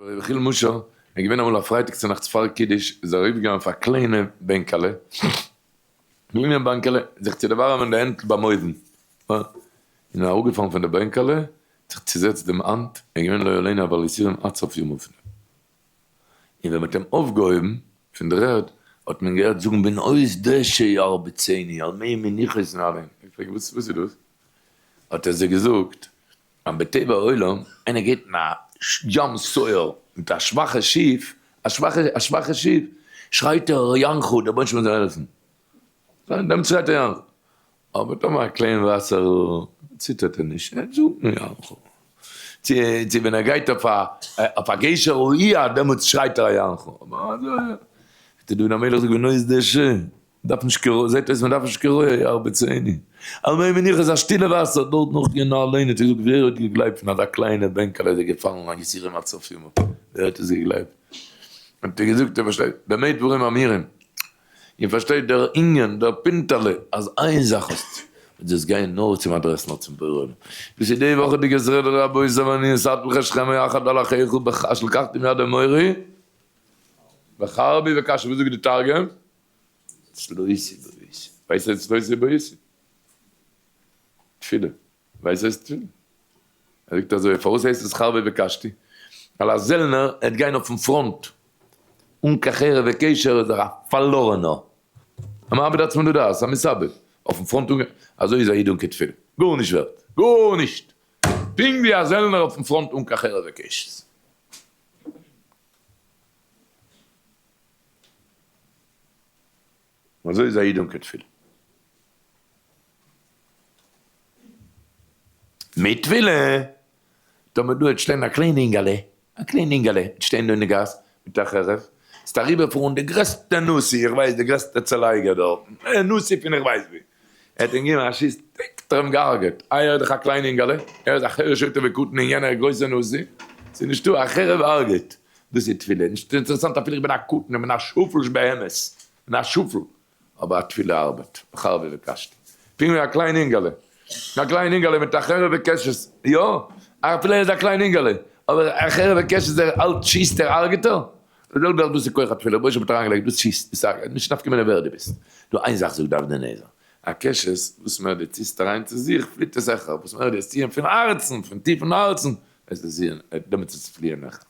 רבי יחיאל משה איז געווען אמאל א פרייטאג צונאכטס פאר קידוש איז ער ארויפגעגאנגען אויף א קליינע בענקעלע, קליינע בענקעלע, זיך צו דערווארעמען די הענט ביים אויוון, און איז אראפגעפאלן פון די בענקעלע, האט זיך צוזעצט דעם האנט, איז געווען לא עלינו א בעל יסורים עד סוף ימיו פון דעם. און ווען מ'האט אים אויפגעהויבן פון דער ערד, האט מען געהערט זאגן בנאות דשא ירביצני, על מי מנוחות נעלני. איך פרעג וואס איז דאס? האט ער זיי געזאגט, אז בטבע העולם, איינער גייט אין א ים סוער מיט א שוואכע שיף, א שוואכע א שוואכע שיף, שרייט ער יענך, דער רבונו של עולם זאל העלפן. דעמאלטס שרייט ער יענך. אבער טאמער א קליין וואסער ציטערט ער נישט, ער זאגט נאר יענך. צו צו ווען ער גייט אויף א אויף א גשר ראיה, דעמאלטס שרייט ער א יענך. אבער אזוי, זאגט דוד המלך זאגט בנאות דשא. דארף נישט קיין רויע, זעט אויס מען דארף נישט קיין רויע ירביצני. על מי מנוחות איז א שטילע וואסער דארט נאך גענוי אליין האט ער געזאגט ווער האט געגלייבט פון אזא קליינע בענקעלע איז ער געפאלן א יסורים עד סוף ימיו ווער האט עס געגלייבט האט ער געזאגט איר פארשטייט במה דברים אמורים איר פארשטייט דער ענין דער פינטעלע אז איין זאך האסטו און דאס גיין נאר צום אדרעס נאר צום בורא עולם דאס איז די וואכעדיגע סדרה רבותי ואני נתתי לך שכם יחד על אחיך אשר לקחתי מיד אמורי בחרבי וקשתי וואס זאגט די תרגום? צלויסי בויסי. ווייסט וואס צלויסי בויסי? תפילה. ווייסט וואס תפילה? ער זאגט אזוי, פארוואס הייסט עס חרבי וקשתי? ווייל א זעלנער העט גיין אויפן פראנט אן קיין חרב וקשר איז ער א פארלארענער. א מאבד עצמו לדעת, א מתאבד. אויפן פראנט אן, אזוי איז א איד אן קיין תפילה. גארנישט ווערט. גארנישט! פונקט ווי א זעלנער אויפן פראנט אן קיין חרב וקשת. אזוי איז א איד אן קיין תפילה. מיט תפילה, טאמער דא העט שטיין א קליין אינגעלע, א קליין אינגעלע העט שטיין דא אין די גאס מיט א חרב, ס'וועט אריבערפארן די גרעסטע נשיא, איך ווייס די גרעסטע צעלייגער דארטן, נשיא פון איך ווייס ווי, ער האט אים געגעבן א שיס, טיק, האט ער אים געהארגעט, איי ער איז דאך א קליין אינגעלע, ער איז א חרש שוטה וקטן און יענער א גרויסער נשיא, ס'איז נישטא, א חרב הרג'עט, דאס איז תפילה, נישט אינטערעסאנט אפילו איך בין א קטן, איך בין א שפל שבהמות, איך בין א שפל, אבער א תפילה ארבעט, בחרבי וקשתי, פונקט ווי א קליין אינגעלע, א קליין אינגעלע מיט א חרב וקשת, יא, אפילו ער איז א קליין אינגעלע, אבער א חרב וקשת ער האלט שיסט ער הרג'ט ער, די זעלבע זאך דאס איז כח התפילה, רבונו של עולם האט אריינגעלייגט דאס שיסט, דאס הרג'ט, נישט נפקא מינה ווער דו ביסט, דא איין זאך זאגט די אבני נזר, א קשת וואס מער דו ציסט אריין צו זיך פליט עס העכער, וואס מער דו עס ציען פון הארצן, פון טיפן הארצן, וועסטו זעהן, דעמאלטס וועט עס פליען העכער,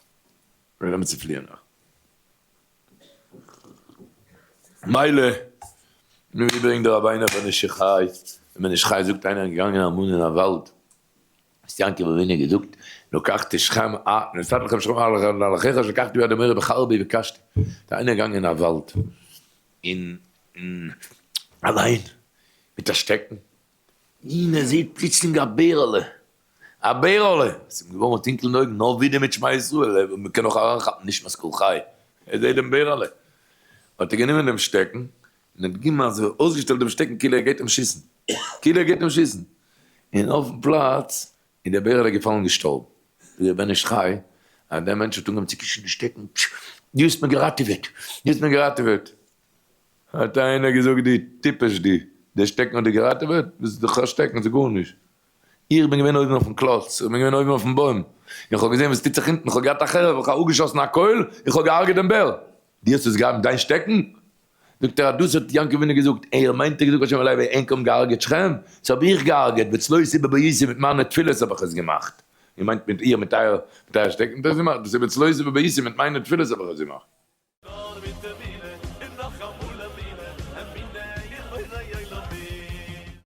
דעמאלטס וועט עס פליען העכער. מילא, נו ווי ברענגט דער רבינו בן איש חי, בן איש חי זאגט איינער איז געגאנגען אמאל אין א וואלד, האט יעקב אבינו געזאגט, לקחתי שכם א, נתתי לכם שכם על אחיך אשר לקחתי ביד האמורי בחרבי וקשתי, איז איינער געגאנגען אין א וואלד, און אליין, מיט א שטעקן, און ער זעט פלוצלינג א בערעלע, א בערעלע! עס איז אים געווארן טונקל אין די אויגן, נאר ווידער מיט שמע ישראל, מען קען נאך אריינכאפן נשמת כל חי, ער זעט דעם בערעלע, האט ער גענומען דעם שטעקן, און האט געגעבן אזוי אויסגעשטעלט דעם שטעקן כאילו ער גייט אים שיסן, כאילו ער גייט אים שיסן, און אויפן פלאץ איז דער בערעלע געפאלן און געשטארבן. זאגט דער בן איש חי, אז דער מענטש האט אנגעהויבן צו קישן די שטעקן, דו האסט מיר געראטעוועט, דו האסט מיר געראטעוועט. האט איינער געזאגט, דו טיפש דו, דער שטעקן האט דיר געראטעוועט? דאס איז דאך א שטעקן, ס'איז גארנישט. איך בין געווען אויבן אויפן קלאץ, איך בין געווען אויבן אויפן בוים, און כ'האב געזען וואס טוט זיך אונטן, כ'האב געהאט א חרב, איך האב אפגעשאסן א קויל, און כ'האב געהארגעט דעם בער. דו האסט עס געהאט מיט דיין שטעקן? זאגט ער אז דאס האט יעקב אבינו געזאגט, ער מיינט ער האט געזאגט השם אלהי ענק האבן געהארגעט שכם, ס'האב איך געהארגעט, בצלותי בביתי מיט מיינע תפילות האב איך עס געמאכט, איר מיינט מיט איר מיט אייער מיט אייער שטעקן האט ער עס געמאכט, דאס איז בצלותי בביתי מיט מיינע תפילות האב איך עס געמאכט. נאר מיט די.